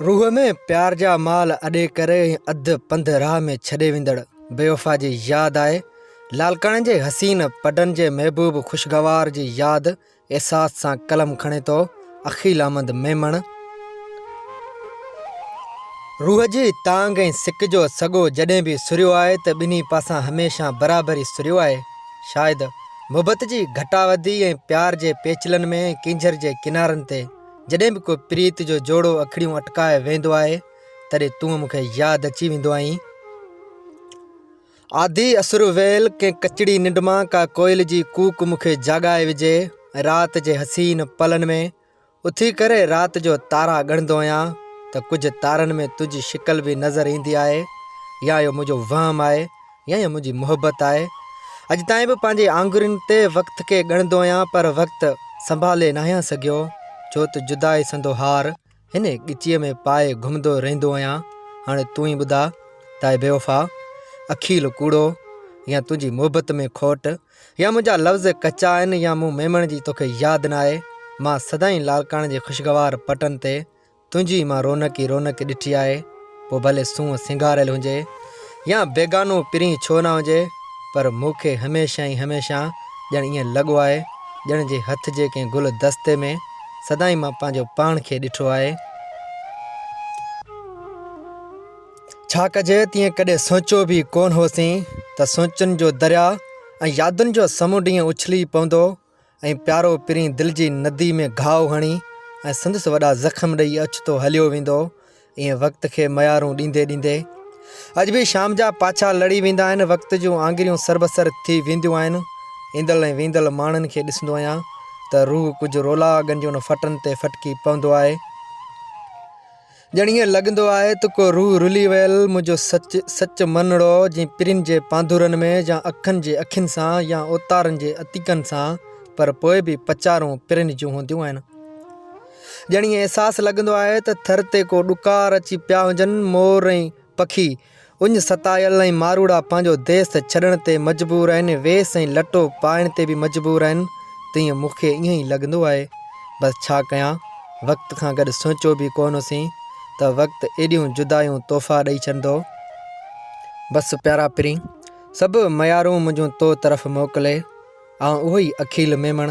روح ۾ پيار جا مال اڏي ڪري ۽ اڌ پنڌ راهه ۾ ڇڏي ويندڙ بيوفا جي ياد آهي. لاڙڪاڻي جي حسين پڊن جي محبوب خوشگوار جي ياد احساس سان قلم کڻي ٿو عقيل احمد ميمڻ. روح جي تانگهه ۽ سڪ جو سڳو جڏهن به سريو آهي ته ٻنهي پاسان هميشه برابر ئي سريو آهي. شايد محبت جي گهٽا وڌي ۽ پيار جي پيچلن ۾ ۽ ڪينجهر جي ڪنارن تي جڏهن به ڪو پريت جو جوڙو اکڙيون اٽڪائي ويندو آهي، تڏهن تون مون کي ياد اچي ويندو آهين. آڌي اسر ويل ڪنهن ڪچڙي ننڊ مان ڪا ڪوئل جي ڪوڪ مون کي جاڳائي وجهي ۽ رات جي حسين پلن ۾ اٿي ڪري رات جو تارا ڳڻندو آهيان ته ڪجهه تارن ۾ تنهنجي شڪل به نظر ايندي آهي يا اهو منهنجو وهم آهي. يا اها منهنجي محبت آهي. اڄ تائين به پنهنجي آڱرين تي وقت کي ڳڻندو آهيان پر وقت سنڀالي ناهيان سگهيو ڇو ته جدائي سندو هار هن ڳچيء ۾ پائي گهمندو رهندو آهيان. هاڻي تون ئي ٻڌاء ته اي بيوفا! اکيل ڪوڙو يا تنهنجي محبت ۾ کوٽ يا منهنجا لفظ ڪچا آهن يا مون ميمڻ جي توکي ياد ناهي. مان سدائين لاڙڪاڻي جي خوشگوار پٽن تي تنهنجي مان رونق ئي رونق ڏٺي آهي، پوء ڀلي سونهن سينگاريل هجي يا بيگانو پرين ڇو نه هجي، پر مون کي هميشه ئي هميشه ڄڻ ائين لڳو آهي، ڄڻ جي هٿ جي ڪنهن گل دستي ۾ سدائين مان پنهنجو پاڻ کي ڏٺو آهي. ڇا ڪجي تيئن ڪڏهن سوچيو به ڪونه هوسين ته سوچن جو درياء ۽ يادن جو سمنڊ ائين اڇلي پوندو. ۽ پيارو پرين دل جي ندي ۾ گهاء هڻي ۽ سندس وڏا زخم ڏئي اڇتو هليو ويندو. ائين وقت کي ميارون ڏيندي ڏيندي اڄ به شام جا پاڇا لڙي ويندا آهن. وقت جون آڱريون سربسر ٿي وينديون آهن. ايندڙ ۽ ويندڙ ماڻهن کي ڏسندو آهيان ته روح ڪجهه رولاڳن جي ان ڦٽن تي ڦٽڪي پوندو آهي. ڄڻ ائين لڳندو آهي ته ڪو روح رلي ويل منهنجو سچ سچ منڙو جي پرين جي پانڌورن ۾ يا اکن جي اکين سان يا اوتارن جي عتيقن سان پر پوء به پچارون پرين جون هونديون آهن. ڄڻ ائين احساس لڳندو آهي ته ٿر تي ڪو ڏڪار اچي پيا هجن مور ۽ پکي اڃ ستايل ۽ ماروئڙا پنهنجو ديس ڇڏڻ تي مجبور آهن، ويس ۽ لٽو پائڻ تي به مجبور آهن، تيئن مون کي ائين ئي لڳندو آهي. بس ڇا ڪيان، وقت کان گڏ سوچيو به ڪونه هوسين ته وقت ايڏيون جدايون تحفا ڏئي ڇڏندو. بس پيارا پرين، سڀ ميارون منهنجون تو طرف موڪلي. آئون اهو ئي عقيل ميمڻ.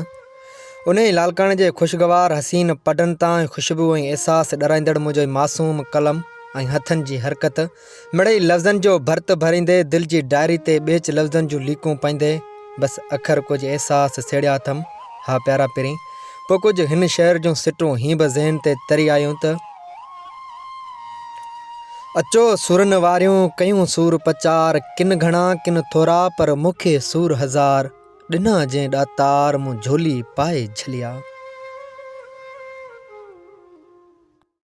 انهيء لاڙڪاڻي جي خوشگوار حسين پڊن تان ۽ خوشبو ۽ احساس ڏرائيندڙ منهنجو هي معصوم قلم ۽ هٿن جي حرڪت مڙئي لفظن جو ڀرت ڀريندي دل جي ڊائري تي ٻيچ لفظن جون ليڪون پائيندي بس اکر ڪجهه احساس سيڙيا اٿم. ها پيارا پرين! پوء ڪجهه هن شعر جون سٽون هين به ذهن تي تري آيون ته. اچو سورن واريون ڪيون سور پچار، ڪن گهڻا ڪن ٿورا پر مون کي سور هزار، ڏنا جنهن ڏاتار مون جهولي پائي جهليا.